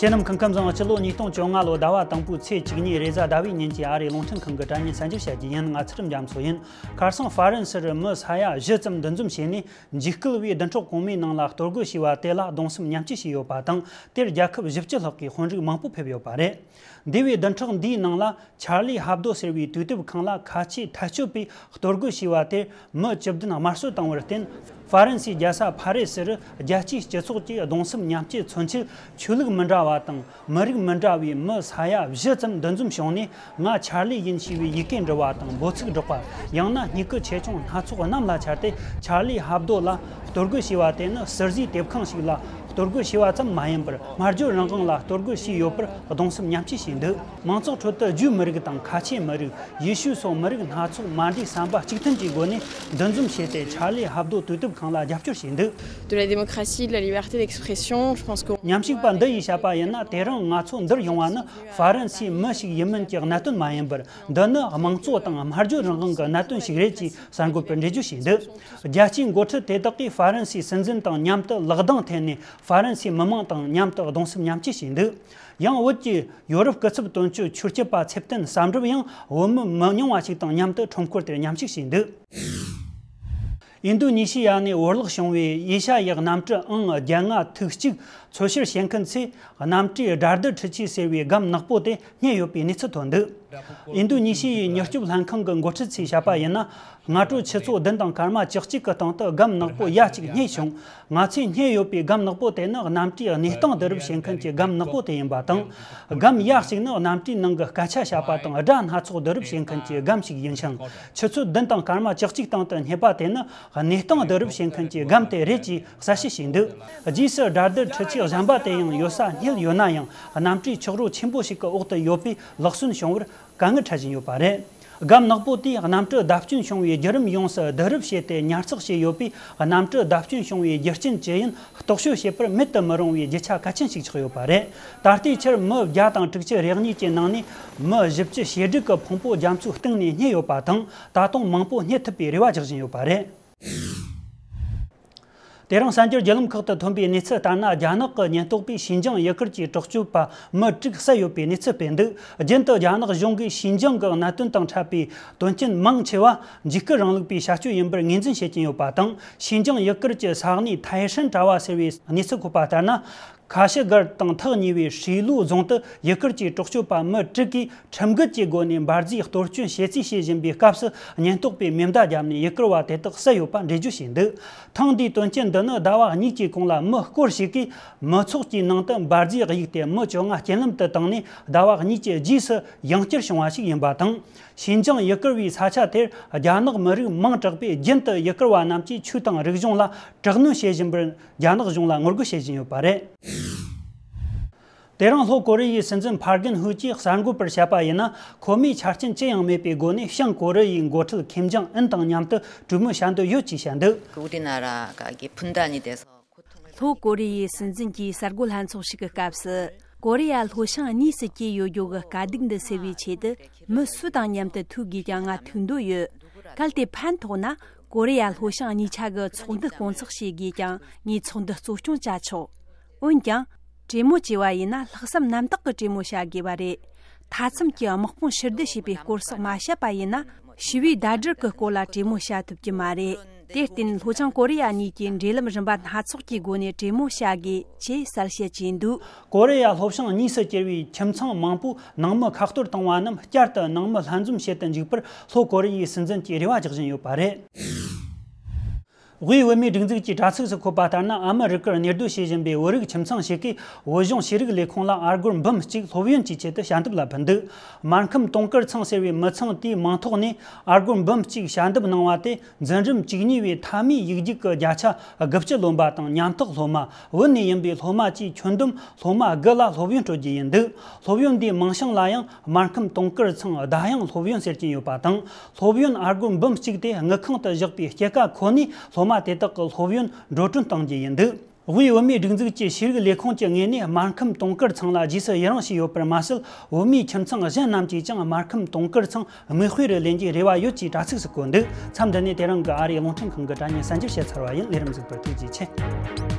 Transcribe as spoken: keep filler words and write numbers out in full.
དེ་རྣམས་ཁམས་ཁམས་བཟང་། སྤྱི་ལོ་ཉིས་སྟོང་བཅོ་ལྔ་ལོ་ཟླ་བ་དང་པོའི་ཚེས་བཅུ་གཉིས་རེས་གཟའ་ཟླ་བའི་ཉིན་གྱི་ཨ་རིའི་རླུང་འཕྲིན་ཁང་གི་དྲ་བརྙན་གསར་འགྱུར་བཤད་རྒྱུ་ཡིན། ང་ཚུལ་ཁྲིམས་རྒྱ་མཚོ་ཡིན། ཁ་སང་ཧྥ་རན་སིར་མི་ས་ཡ་བཞི་ཙམ་འདུ་འཛོམས་བྱས་ནས། འཇིགས་སྐུལ་བའི་བདུན་ཕྲག་གོང་མའི་ནང་ལ་གཏོར་རྒོལ་བྱས་པ་དེ་ལ་གདུང་སེམས་མཉམ་སྐྱེད་བྱས་ཡོད་པ་དང་། དེར་རྒྱལ་ཁབ་བཞི་བཅུ་ལྷག་གི་དཔོན་རིགས་མང་པོ་ཕེབས་ཡོད་པ་རེད། འདས་པའི་བདུན་ཕྲག་འདིའི་ནང་ལ། ཆར་ལི་ཧབ་དོ་ཟེར་བའི་དུས་དེབ་ཁང་ལ་ཁ་ཆེ་ཐལ་སྤྱོད་པས་གཏོར་རྒོལ་བྱས་པ་དེར་མི་བཅུ་བདུན་དམར་གསོད་བཏང་བར་བརྟེན། ཧྥ་རན་སིའི་རྒྱལ་ས་ཕ་རི་སིར་རྒྱལ་སྤྱིའི་སྤྱི་ཚོགས་ཀྱི་གདུང་སེམས་མཉམ་སྐྱེད་མཚོན་ཆེད། ཆོས་ལུགས་མི་འདྲ་བ་དང་མི་རིགས་མི་འདྲ་བའི་མི་ས་ཡ་བཞི་ཙམ་འདུ་འཛོམས་བྱུང་ནས། ང་ཆར་ལི་ཡིན་ཞེས་པའི་ཡི་གེ་འབྲི་བ་དང་འབོད་ཚིག་སྒྲོག་པ། ཡང་ན་སྨྱུ་གུ་ཆེ་ཆུང་སྣ་ཚོགས་གནམ་ལ་འཕྱར་ཏེ། ཆར་ལི་ཧབ་དོ་ལ་གཏོར་རྒོལ་བྱས་པ་དེ་ནི་ཟུར་བཟོའི་དེབ་ཁང་ཞིག་ལ་གཏོར་རྒོལ་བྱས་པ་ཙམ་མ་ཡིན་པར། སྨྲ་བརྗོད་རང་དབང་ལ་གཏོར་རྒོལ་བྱས་ཡོད་པར་གདུང་སེམས་མཉམ་སྐྱེད་བྱས་འདུག། མང་ཚོགས་ཁྲོད་དུ་ཇུའུ་མི་རིགས་དང་ཁ་ཆེ་མི་རིགས། ཡེ་ཤུ་སོགས་མི་རིགས་སྣ་ཚོགས་མ་འདྲེས་བསམ་པ་གཅིག་མཐུན་གྱི་སྒོ་ནས་འདུ་འཛོམས་བྱས་ཏེ། ཆར་ལི་ཧབ་དོ་དུས་དེབ་ཁང་ལ་རྒྱབ་སྐྱོར་བྱས་འདུག། De la démocratie, de la liberté d'expression, je pense que མཉམ་ཞུགས་པ་འདི་ཡིས་བཤད་པ་ཡིན་ན། དེ་རིང་ང་ཚོ་འདིར་ཡོང་བ་ནི་ཧྥ་རན་སིའི་མི་ཞིག་ཡིན་མིན་གྱི་གནད་དོན་མ་ཡིན་པར། འདི་ནི་དམངས་གཙོ་དང་སྨྲ་བརྗོད་རང་དབང་གི་གནད་དོན་ཞིག་རེད་ཅེས་གསར་འགོད་པར་འགྲེལ་བརྗོད་བྱས་འདུག། རྒྱལ་སྤྱིའི་འགོ་ཁྲིད་དེ་དག་གིས་ཧྥ་རན་སིའི་སྲིད་འཛིན་དང་མཉམ་དུ་ལག་གདང་འཐེན་ནས། ཧྥ་རན་སིའི་མི་མང་དང་མཉམ་དུ་གདུང་སེམས་མཉམ་སྐྱེད་བྱས་འདུག། ཡང་། བོད་ཀྱི་ཡོ་རོབ་སྐུ་ཚབ་དོན་གཅོད་ཆོས་སྐྱིད་པ་ཚེ་བརྟན་བསམ་གྲུབ་ཡང་། བོད་མི་མི་ཉུང་བ་ཞིག་དང་མཉམ་དུ་ཁྲོམ་སྐོར་དེར་མཉམ་ཞུགས་བྱས་འདུག། ཨིན་རྡུ་ནི་ཤི་ཡ་ནས་བོར་བརླག་བྱུང་བའི་ཨེ་ཤ་ཡའི་གནམ་གྲུ་ཨང་བརྒྱད་ལྔ་ཐིག་གཅིག་འཚོལ་བཤེར་བྱེད་མཁན་ཚོས། གནམ་གྲུའི་རྡ་རྡུལ་འཕྲུལ་ཆས་ཟེར་བའི་སྒམ་ནག་པོ་དེ་རྙེད་ཡོད་པའི་གནས་ཚུལ་ཐོན་འདུག། ཨིན་རྡུ་ནི་ཤི་ཡའི་མྱུར་སྐྱོབ་ལྷན་ཁང་གི་འགོ་ཁྲིད་ཚོས་བཤད་པ་ཡིན་ན། སྔ་དྲོ་ཆུ་ཚོད་བདུན་དང་སྐར་མ་བཅུ་གཅིག་གི་སྟེང་དུ་སྒམ་ནག་པོ་ཡ་གཅིག་རྙེད་བྱུང་། ང་ཚོས་རྙེད་ཡོད་པའི་སྒམ་ནག་པོ་དེ་ནི་གནམ་གྲུའི་གནས་སྟངས་བསྡུ་རུབ་བྱེད་མཁན་གྱི་སྒམ་ནག་པོ་དེ་ཡིན་པ་དང་། སྒམ་ཡ་གཅིག་ནི་གནམ་གྲུའི་ནང་གི་སྐད་ཆ་བཤད་པ་དང་སྒྲ་སྣ་ཚོགས་བསྡུ་རུབ་བྱེད་མཁན་གྱི་སྒམ་ཞིག་ཡིན་ཞིང་། ཆུ་ཚོད་བདུན་དང་སྐར་མ་བཅུ་གཅིག་སྟེང་དུ་རྙེད་པ་དེ་ནི་གནས་སྟངས་བསྡུ་རུབ་བྱེད་མཁན་གྱི་སྒམ་དེ་རེད་ཅེས་གསལ་བཤད་བྱས་འདུག། རྗེས་སུ་རྡ་རྡུལ་འཕྲུལ་ཆས་གཞན་པ་དེ་ཡང་ཡོད་ས་རྙེད་ཡོད་ན་ཡང་། གནམ་གྲུའི་ཆག་རོ་ཆེན་པོ་ཞིག་གི་འོག་ཏུ་ཡོད་པས་ལག་སོན་བྱུང་བར་དཀའ་ངལ་འཕྲད་བཞིན་ཡོད་པ་རེད། སྒམ་ནག་པོ་དེས་གནམ་གྲུ་བརྡབ་སྐྱོན་བྱུང་བའི་བརྒྱུད་རིམ་ཡོངས་སུ་བསྡུ་རུབ་བྱས་ཏེ་ཉར་ཚགས་བྱས་ཡོད་པས། གནམ་གྲུ་བརྡབ་སྐྱོན་བྱུང་བའི་རྒྱུ་རྐྱེན་ཅི་ཡིན་རྟོག་དཔྱོད་བྱེད་པར་མེད་དུ་མི་རུང་བའི་རྒྱུ་ཆ་གལ་ཆེན་ཞིག་ཆགས་ཡོད་པ་རེད། ད་ལྟའི་ཆར་མི་བརྒྱ་དང་དྲུག་ཅུ་རེ་གཉིས་ཀྱི་ནང་ནས་མི་བཞི་བཅུ་ཞེ་དྲུག་གི་ཕུང་པོ་རྒྱ་མཚོའི་གཏིང་ནས་རྙེད་ཡོད་པ་དང་། ད་དུང་མང་པོ་རྙེད་ཐུབ་པའི་རེ་བ་རྒྱག་བཞིན་ཡོད་པ་རེད། དེ་རིང་གསར་འགྱུར་བརྒྱུད་ལམ་ཁག་ཏུ་ཐོན་པའི་གནས་ཚུལ་ལྟར་ན། རྒྱ་ནག་གི་ཉེན་རྟོག་པས་ཞིན་ཅང་ཡུ་གུར་གྱི་དྲག་སྤྱོད་པ་མི་དྲུག་བསད་ཡོད་པའི་གནས་ཚུལ་སྤེལ་འདུག། རྒྱུན་དུ་རྒྱ་ནག་གཞུང་གིས་ཞིན་ཅང་གི་གནད་དོན་དང་འཕྲད་པའི་དོན་རྐྱེན་མང་ཆེ་བ་འཇིགས་སྐུལ་རིང་ལུགས་པའི་བྱ་སྤྱོད་ཡིན་པར་ངོས་འཛིན་བྱེད་ཀྱིན་ཡོད་པ་དང་། ཞིན་ཅང་ཡུ་གུར་གྱི་ས་གནས་ཐའེ་ཧྲན་གྲྭ་བ་ཟེར་བའི་གནས་ཚུལ་འཁོད་པ་ལྟར་ན། ཁ་ཤི་སྒར་དང་ཐག་ཉེ་བའི་ཧྲི་ལུའུ་རྫོང་དུ་ཡུ་གུར་གྱི་དྲག་སྤྱོད་པ་མི་དྲུག་གིས་ཁྲིམས་འགལ་གྱི་སྒོ་ནས་འབར་རྫས་གཏོར་སྐྱོན་བྱེད་རྩིས་བྱེད་བཞིན་པའི་སྐབས་སུ། ཉེན་རྟོག་པས་མེ་མདའ་བརྒྱབ་ནས་ཡུ་གུར་བ་དེ་དག་བསད་ཡོད་པ་འགྲེལ་བརྗོད་བྱས་འདུག། ཐེངས་འདིའི་དོན་རྐྱེན་འདི་ནི་ཟླ་བ་གཉིས་ཀྱི་གོང་ལ་མི་སྐོར་ཞིག་གིས་མི་ཚོགས་ཀྱི་ནང་དུ་འབར་རྫས་གཡུགས་ཏེ་མི་བཅོ་ལྔ་རྐྱེན་ལམ་དུ་བཏང་ནས། ཟླ་བ་གཉིས་ཀྱི་རྗེས་སུ་ཡང་བསྐྱར་བྱུང་བ་ཞིག་ཡིན་པ་དང་། ཞིན་ཅང་ཡུ་གུར་བའི་ས་ཆ་དེར་རྒྱ་ནག་མི་རིགས་མང་དྲགས་པས། རྒྱུན་དུ་ཡུ་གུར་བ་རྣམས་ཀྱིས་ཆོས་དང་རིག་གཞུང་ལ་དྲག་གནོན་བྱེད་བཞིན་པར། རྒྱ་ནག་གཞུང་ལ་ངོ་རྒོལ་བྱེད་བཞིན་ཡོད་པ་རེད། དེ་རིང་ལྷོ་ཀོ་རི་ཡའི་སྲིད་འཛིན་ཕར་གན་ཧུའུ་ཅིས་གསར་འགོད་པར་བཤད་པ་ཡིན་ན། ཁོ་མོས་ཆ་རྐྱེན་ཅི་ཡང་མེད་པའི་སྒོ་ནས་བྱང་ཀོ་རི་ཡའི་འགོ་ཁྲིད་ཁེམ་ཇང་ཨུན་དང་མཉམ་དུ་གྲོས་མོལ་བྱ་འདོད་ཡོད་ཅེས་བཤད་འདུག། ལྷོ་ཀོ་རི་ཡའི་སྲིད་འཛིན་གྱིས་གསར་འགོད་ལྷན་ཚོགས་ཤིག་གི་སྐབས་སུ། ཀོ་རི་ཡ་ལྷོ་བྱང་གཉིས་སུ་གྱེས་ཡོད་རྒྱུ་གི་དཀའ་སྡུག་འདི་སེལ་བའི་ཆེད་དུ་མི་སུ་དང་མཉམ་དུ་ཐུག་དགོས་ཀྱང་ང་ཐུག་འདོད་ཡོད། གལ་ཏེ་ཕན་ཐོགས་ན། ཀོ་རི་ཡ་ལྷོ་བྱང་གཉིས་ཆ་གི་ཚོགས་འདུ་སྐོང་ཚོགས་བྱེད་དགོས་ཀྱང་ངས་ཚོགས་འདུ་གཙོ་སྐྱོང་བྱ་ཆོག། འོན་ཀྱང་། གྲོས་མོལ་བྱས་པ་ཡིན་ན་ལྷག་བསམ་རྣམ་དག་གི་གྲོས་མོལ་བྱ་དགོས་པ་རེད། མཐའ་མཚམས་ཀྱི་དམག་དཔུང་ཕྱིར་བསྡུ་བྱས་པའི་སྐོར་སོགས་མ་བཤད་པ་ཡིན་ན། ཞི་བའི་ཟླ་སྒྲིལ་གྱི་སྐོར་ལ་གྲོས་མོལ་བྱ་ཐུབ་ཀྱི་མ་རེད། དེར་བརྟེན་ལྷོ་བྱང་ཀོ་རི་ཡ་གཉིས་ཀྱིས་འབྲེལ་ལམ་རིམ་པ་སྣ་ཚོགས་ཀྱི་སྒོ་ནས་གྲོས་མོལ་བྱ་དགོས་ཅེས་གསལ་བཤད་བྱས་འདུག། ཀོ་རི་ཡ་ལྷོ་བྱང་གཉིས་སུ་གྱེས་པའི་ཁྱིམ་ཚང་མང་པོས་ནང་མི་ཁ་གཏོར་བཏང་བ་རྣམས་བསྐྱར་དུ་ནང་མི་ལྷན་འཛོམས་བྱེད་དུ་འཇུག་པར་ལྷོ་ཀོ་རི་ཡའི་སྲིད་འཛིན་གྱིས་རེ་བ་རྒྱག་བཞིན་ཡོད་པ་རེད། དབུས་བོད་མིའི་སྒྲིག་འཛུགས་ཀྱི་དྲ་ཚིགས་སུ་འཁོད་པ་ལྟར་ན། ཨ་མི་རི་ཀར་གནས་སྡོད་བྱེད་བཞིན་པའི་བོད་རིགས་ཁྱིམ་ཚང་ཞིག་གིས་བོད་གཞུང་ཤེས་རིག་ལས་ཁུངས་ལ་ཨ་སྒོར་འབུམ་གཅིག་སློབ་ཡོན་གྱི་ཆེད་དུ་ཞལ་འདེབས་ལ་ཕུལ་འདུག། སྨར་ཁམས་དུང་དཀར་ཚང་ཟེར་བའི་མི་ཚང་དེའི་མིང་ཐོག་ནས་ཨ་སྒོར་འབུམ་གཅིག་ཞལ་འདེབས་གནང་བ་དེ། འཛིན་རིམ་བཅུ་གཉིས་པའི་མཐའ་མའི་ཡིག་རྒྱུགས་ཀྱི་བརྒྱ་ཆ་དགུ་བཅུ་ལོན་པ་དང་། ཉམ་ཐག་སློབ་མ། བོད་ནས་ཡིན་པའི་སློབ་མ་བཅས་ཁྱོན་བསྡོམས་སློབ་མ་དགུ་ལ་སློབ་ཡོན་སྤྲོད་རྒྱུ་ཡིན་འདུག། སློབ་ཡོན་འདིའི་མིང་བྱང་ལ་ཡང་སྨར་ཁམས་དུང་དཀར་ཚང་བདག་ཡངས་སློབ་ཡོན་ཟེར་གྱིན་ཡོད་པ་དང་། སློབ་ཡོན་ཨ་སྒོར་འབུམ་གཅིག་དེ་དངུལ་ཁང་དུ་བཞག་པའི་སྐྱེད་ཀ་ཁོ་ནས་སློབ་མ་དེ་དག་གི་སློབ་ཡོན་འགྲོ་གྲོན་གཏོང་རྒྱུ་ཡིན་འདུག། དབུས་བོད་མིའི་སྒྲིག་འཛུགས་ཀྱི་ཤེས་རིག་ལས་ཁུངས་ཀྱི་ངོས་ནས་སྨར་ཁམས་དུང་དཀར་ཚང་ལ་རྗེས་སུ་ཡི་རང་བྱས་ཡོད་པར་མ་ཟད། བོད་མིའི་ཁྱིམ་ཚང་གཞན་རྣམས་ཀྱིས་ཀྱང་སྨར་ཁམས་དུང་དཀར་ཚང་མིག་དཔེ་རུ་ལེན་རྒྱུའི་རེ་བ་ཡོད་ཅེས་དྲ་ཚིགས་སུ་བཀོད་འདུག། མཚམས་འདི་ནས་དེ་རིང་གི་ཨ་རིའི་རླུང་འཕྲིན་ཁང་གི་དྲ་བརྙན་གསར་འགྱུར་བཤད་ཚར་བ་ཡིན། ལས་རིམ་གཟིགས་པར་ཐུགས་རྗེ་ཆེ།